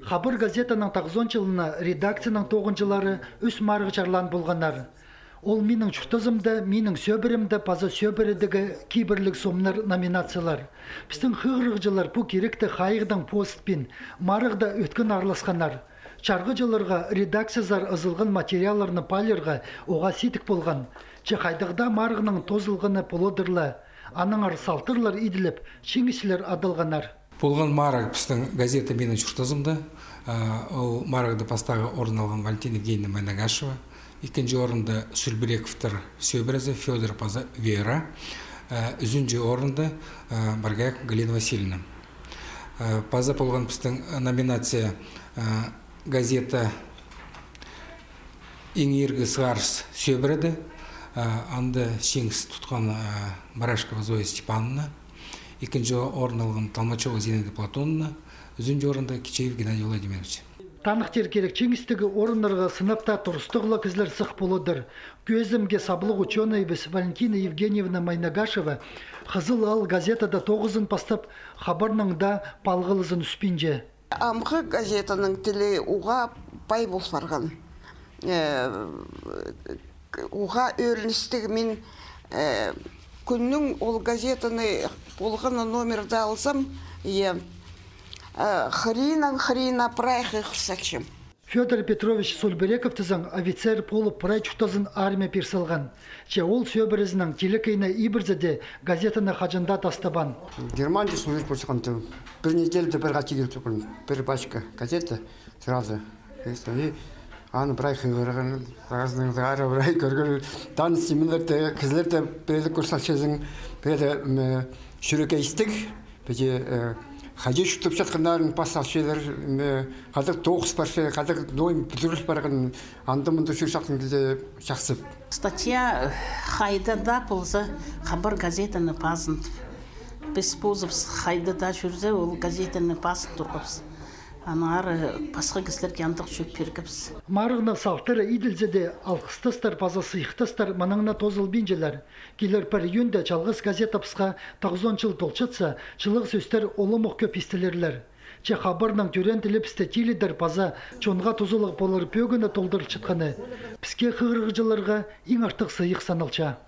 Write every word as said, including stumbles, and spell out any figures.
Хабар газетаның тоғызон чылына редакцияның тоғынҷылары ӱс марығ чарлаан полғаннар. Ол «Минің чуртазымда», «Минің сӧбіремде» паза «Сӧбіредегі кибірліг сомнар» номинациялар. Пістің хығырығҷылар пу киректі хайығдаң позытпин, марығда ӧткін аарласханнар. Чарғыҷыларға редакциязар ызылған материалларны паалирға оғаа сидік полған. Че хайдағ даа марығның тоозылғаны поладырлар. Аннаңар салтырлар иділіп, чиңісчілер адалғаннар. Полған марығ пістің газета «Минің чуртазымда». А, ол марығда пастағы орын алған Валентина Евгеньевна Майнагашева. Ікінҷі орында Сульберековтар сӧбірезі Фёдор паза Вера. А, ӱзінҷі орында, а, Баргаякова Галина Васильевна. А, паза полған пістің номинация, а, газета «Иң иргі сығарыс сӧбіреді». А, анда чиңіс тутхан, а, Барашкова Зоя Степановна. Ікінҷі орын алған Толмачева Зинаида Платоновна. Ӱзінҷі орында Кичеев Геннадий Владимирович. Таныхтир кирек, чиңістігі орыннарға сынап таа турыстығ ла кізілер сых поладыр. Кӧзімге, саблығ учёнайыбыс Валентина Евгеньевна Майнагашева «Хызыл аал» газетада тоғызын пастап, «Хабарның» даа палғалызын ӱспинче. Амғы газетаның тілі уғаа пай пол парған. Э, уғаа ӧріністіг, мин, э, кӱннің ол газетаны полған на номерді алзам, е, э, хыриннаң хыриннаң прай хығырчатчам. Фёдор Петрович Сульберековтазаң офицер полып, прай чуртазын армия пир салған. Че ол сӧбірезінең телекейні ибірзе дее, газетаны хаҷан даа тастабаан. Германияда служить полчатханда, пір неделяда пір хати киліп турған, пір пачка газета сразу. И аны прай хығырған, сразу прай кӧрген. Таныс нимелерді, кізілерді пірее кӧр салчазың, пірее, м, чӱрек истіг. Піди, э, хайди чуртапчатханнарын пас салчалар, м, хайдағ тоғыс парча, хайдағ ноо пӱдіріл парған, анда-мында чӧрчеткен кізі чахсы. Статья, э, хайда даа полза, «Хабар» газетаны пазын тіп. Піс позыбыс хайда даа чӧрзе, ол газетаны пазын турғабыс. Аннаңар, э, пасха кізілерге андағ чӧп пиргебіс. Марығның салтары иділзе дее, алғыстастар паза сыйыхтастар мынаң на тоозылбинчалар. Килер пір июньда чалғыс газетабысха тоғызон чыл толчатса, чылығ сӧстер оломох кӧп истілерлер. Че «Хабарның» тӧреен тілібісті тилідер паза чонға тузалығ полар пӧгіні толдырылчатханы піске, хығырығҷыларға, иң артых сыйых саналча.